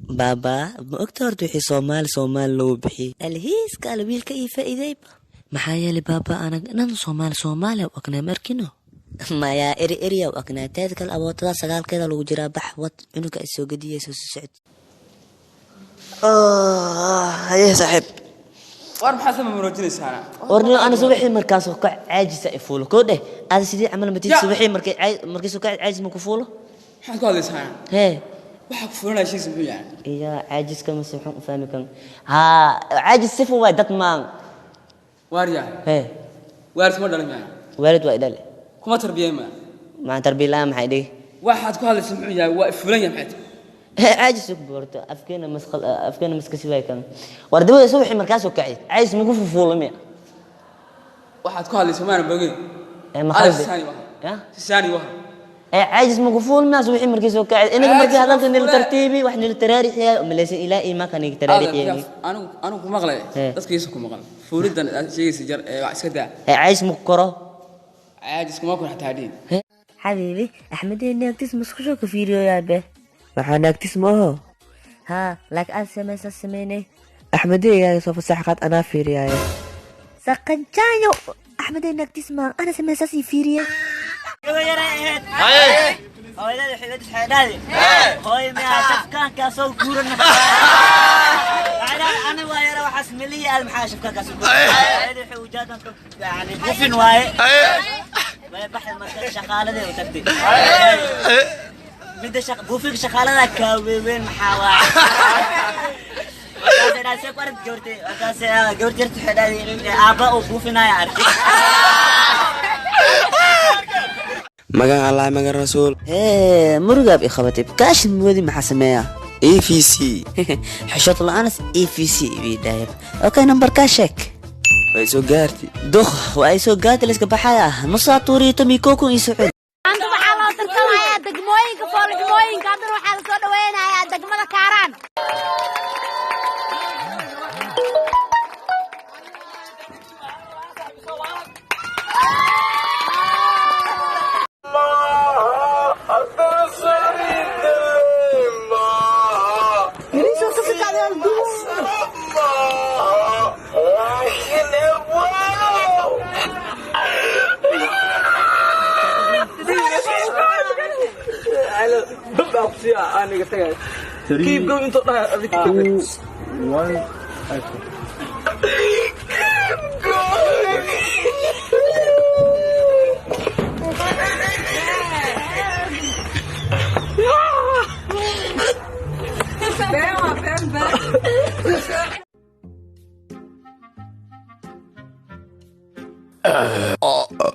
Baaba, ma ogta horta wixii Soomaali Soomaali loo bixiyey? Alhiiska ala wiilka ii faa'iideyba. Maxaa yeelay baaba, anag dhan Soomaali Soomaali u agnaa markino. Maya, eri eriya u agnaa. Teeda kale abootada sagaalkeeda lagu jiraa, bax wad cunuga ay soo gadiyey soo socod. Haye saaxiib. War maxaa sama muroojinaysaana? Warniyo, ana subaxii markaas ka caajisa i fuulo koo dheh, aada sidii camal matid. Ya. Subaxii markay markii soo ka caajis ma ku fuulo? Maxaad ku hadlaysaana? Hee. Waxaa ku fulanaya shiisa muxuu yahay? Iya, caajiska mase waxaan u fahmi kan haa, caajis sifa waay dad maan. Waaryaa. Hee. Waarid kuma dhalin yahay? Waalid waa idhale. Kuma tarbiyey ma? Maxaan tarbiya la'aan maxay dhigi? Waxaad ku hadlaysa muxuu yahay? Waa fulan yahay, maxay tahay? Caajis ku borto afkeena masqal afkeena maskasi waay kan. War dabada subaxii markaasoo kacay caajis maku fufuulo miya? Waxaad ku hadlaysa maana bogeen. Ee, ma Ada khaldi? Sisaani waha. Ya? Sisaani waha. Ee, caajis maku fuul miya subaxii markii soo kacay inaga markii Caajis hadalka ma nila fuule. Tartiibi wax nila taraarixiyaa malaysan ilaa iimaanka niga taraarixiyaa. Anigu anigu ku maqlay. Hee. Dadkiisa ku maqal fuulidan aad sheegaysa jar ee wax iska daa. Ee, caajis maku koro. Caajis kuma kor xataa dhiin. Xabiibi, Axmedey naagtiis musqusho ka fiiriyoyaa be. Maxaa naagtiis ma aho? Haa, laakiin aad samaysaa sameynay. Axmedeygaga soo fasax qaad, anaa fiiriyaaya. Saqanjaayo, Axmedey naagtiis ma ana samaysaas ii fiiriye. Midda buufinka shaqaalada kaaweweyn maxaa waaye? Markaasay dhahay, "See ku aragtay gabartay?" Markaasay, gabarta yarta waxay dhahday in aabba uu buufinaya arkay. Magan Allah, magan rasuul. Hee, murugaab i qabatay kaashin moodi, maxaa sameeyaa? E V C. Xishood la'aanas e v c bii dhahay. Okay, nambarkaa sheeg. Way soo gaarti. Duq waa ay soo gaartay, layska baxaya nusaa tuuriyo tomi kokon ii socod. Maanta waxaa loo tartamayaa degmooyinka foolxumooyinka, haddana waxaa lasoo dhaweynayaa degmada Kaaraan.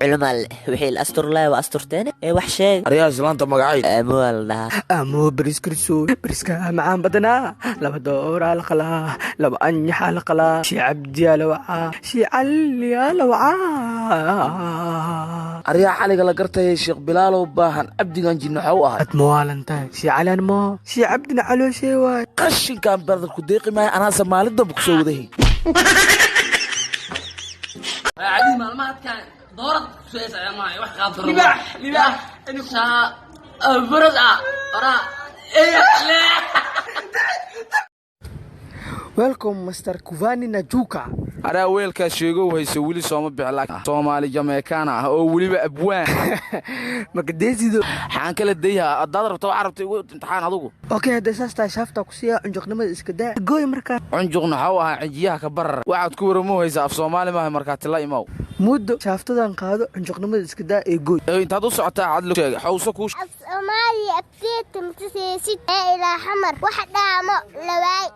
Culimaal wixii la asturlaaya waa asturteen ee wax sheeg. Aryaha islaanta magacayd? Amuwaa la dhahaa. Amoo bariis karso, bariiska macaan badanaa, laba dooraa la qalaa, laba anyaxaa la qalaa, shii cabdiyaa la wacaa, shii caliyaa la wacaa. Aryaha xaliga la gartayay Sheekh Bilaalow baahan cabdigan jinnaxow ahay. Ad mawaalan tahay, shii calaan moo, shii cabdina calooshee waay. Qashinkan bardar ku deeqi maayo, anaase maalin dambe kusoo wadahay. Cadiid maalmaadkan doorad kusoo maayo wax qaab daro, libaax libaax shaa barad ah oraa. Welcome, Master Kuvani Najuka. Araa weelkaa sheegow hayso weli sooma bixi, laakiin Soomaali Jameekaan ah oo weliba abwaan. Makadesido. Xaan kala dayhaa haddaad rabto, waxaa rabta igu imtixaan adugu. Okay, hadday saas tahay shaaftaa ku siiya, cunjuqnimada iska daa, gooy markaa. Cunjuqna waxau ahaa cijiyaha ka barar, waxaad ku waramoo haysaa af Soomaali maaha, markaa tila imow. Muddo shaaftadan qaado, cunjuqnimada iska daa ee gooy. Ee, intaad u socotaa cad sheegay xawso kuu. Af Soomaaliya afgeedka matusaysid ee ilaa Xamar wax dhaamo lawaay.